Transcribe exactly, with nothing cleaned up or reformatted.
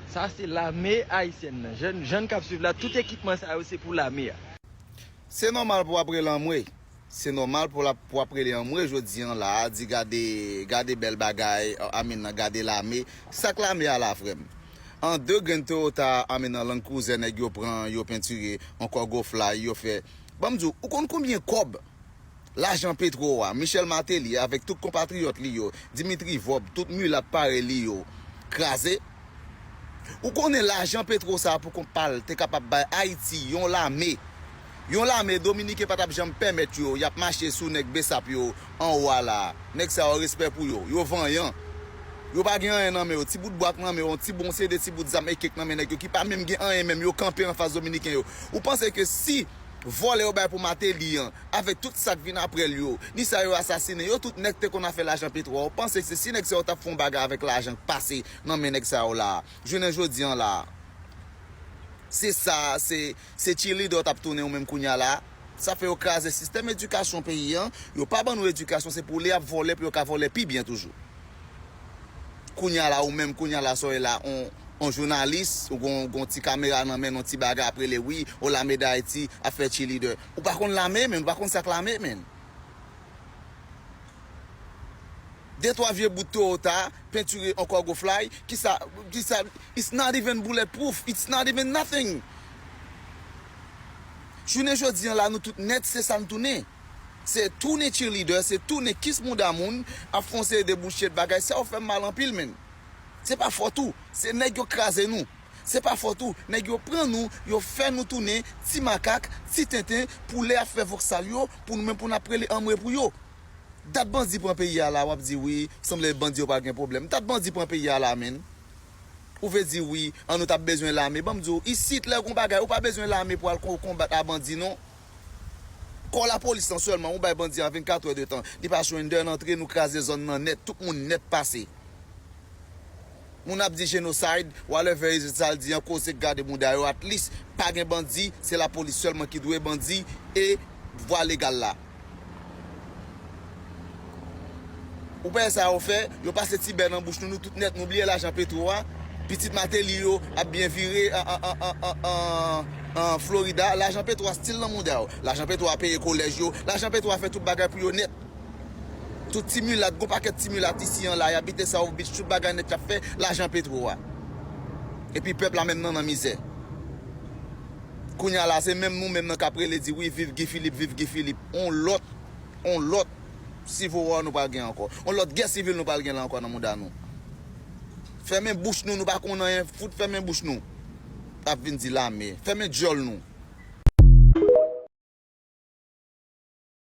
Sa se lame ayisyèn nan. Jèn, jèn k ap swiv la, tout ekipman sa yo se pou lame a. Se nòmal pou w ap rele anmwe. Se nòmal pou w ap rele anmwe jodi an la a, di gade, gade bèl bagay, I mean, gade lame. Sa k lame a la, frè m? An de grenn Toyota, I mean, Land Cruiser, nèg yo pran, yo pentire, ankò gwo fly, yo fè. Ban m di w, ou konn konbyen kòb lajan Petwo a, Michel Martelly avèk tout konpatriyòt li yo, Dimitri Vorbe, tout milat parèy li yo, kraze? Ou konnen lajan Petwo sa a pou kont pa l te kapab bay Ayiti yon lame. Yon lame Dominiken pa t ap janm pèmèt yo, y ap mache sou nèg Besap yo anwo a la. Nèg sa yo, respè pou yo. Yo vanyan. Yo pa gen anyen nan men yo. Ti bout bwa k nan men yo, yon ti bon seri de ti bout zam e kèk nan men nèg yo ki pa menm gen anyen menm. Yo kanpe anfas Dominiken yo. Ou panse ke si vòlè yo bay pou Martelly an, avèk tout sa k vin apre l yo, ni sa yo asasinen, yo tout nèg te konn afè lajan Petwo a, ou panse se si nèg sa yo t ap fè yon bagay avèk lajan k pase nan men nèg sa yo la a? Jounen jodi an la a, se sa, se, se cheerleader w t ap tounen ou menm kounye a la a. Sa fè yo kraze sistèm edikasyon peyi an, yo pa ban nou edikasyon, se pou lè y ap vòlè, pou yo ka vòlè pi byen toujou. Kounye a la, ou menm, kounye a la, sa w ye la, on, on jounalis, ou gon, gon ti kamera nan men, on ti bagay ap rele, wi, o lame Dayiti ap fè cheerleader. Ou pa konn lame, menn, ou pa konn sa k lame, menn. De twa vye bout Toyota, pentire ankò gwo fly, ki sa, ki sa, it's not even bulletproof, it's not even nothing. Jounen jodi an la, nou tout nèt, se sa n tounen. Se tounen cheerleader, se tounen kis mouda moun, ap fè yon seri de bouchet bagay, sa yo fè m mal anpil, menn. Se pa fòt ou, se nèg yo kraze nou. Se pa fòt ou, nèg yo pran nou, yo fè nou tounen ti makak, ti tenten, pou lè y ap fè voksal yo, pou nou menm pou n ap rele anmwe pou yo. Dat bandi pran peyi a la, w ap di wi, sanble bandi yo pa gen pwoblèm. Dat bandi pran peyi a la, menn. Ou vle di wi, an nou t ap bezwen lame. Ban m di w, isit, lè gon bagay, ou pa bezwen lame pou al kon-, konbat a bandi, non. Kò lapolis lan sèlman, ou bay bandi an vennkatrè de tan. Li pa jwenn dè nan antre, nou kraze zòn nan nèt, tout moun nèt pase. Moun ap di genocide, whatever is it, sa l di an, koze k gade mouda yo, at least, pa gen bandi, se lapolis sèlman ki dwe bandi, e vwa legal la. Ou pa wè sa yo fè, yo pase ti bè nan bouch nou, nou tout nèt, nou bliye lajan Petwo a. Pitit Martelly yo ap byen vire an, an, an, an, an, an Florida, lajan Petwo a still nan mouda yo. Lajan Petwo a peye kolèj yo, lajan Petwo a fè tout bagay pou yo nèt. Tout ti milat, gon pakèt ti milat isi an la, y abite South Beach, tout bagay nèt y ap fè, lajan Petwo a. Epi pèp la menm nan, nan mizè. Kounye a la, se menm nou menm nan k ap rele di wi, viv Guy Philippe, viv Guy Philippe. On lòt, on lòt civil war nou pral gen ankò. On lòt gè sivil nou pral gen la ankò nan mouda nou. Fèmen bouch nou, nou pa konn anyen, fout fèmen bouch nou. Ap vin di lame. Fèmen djòl nou.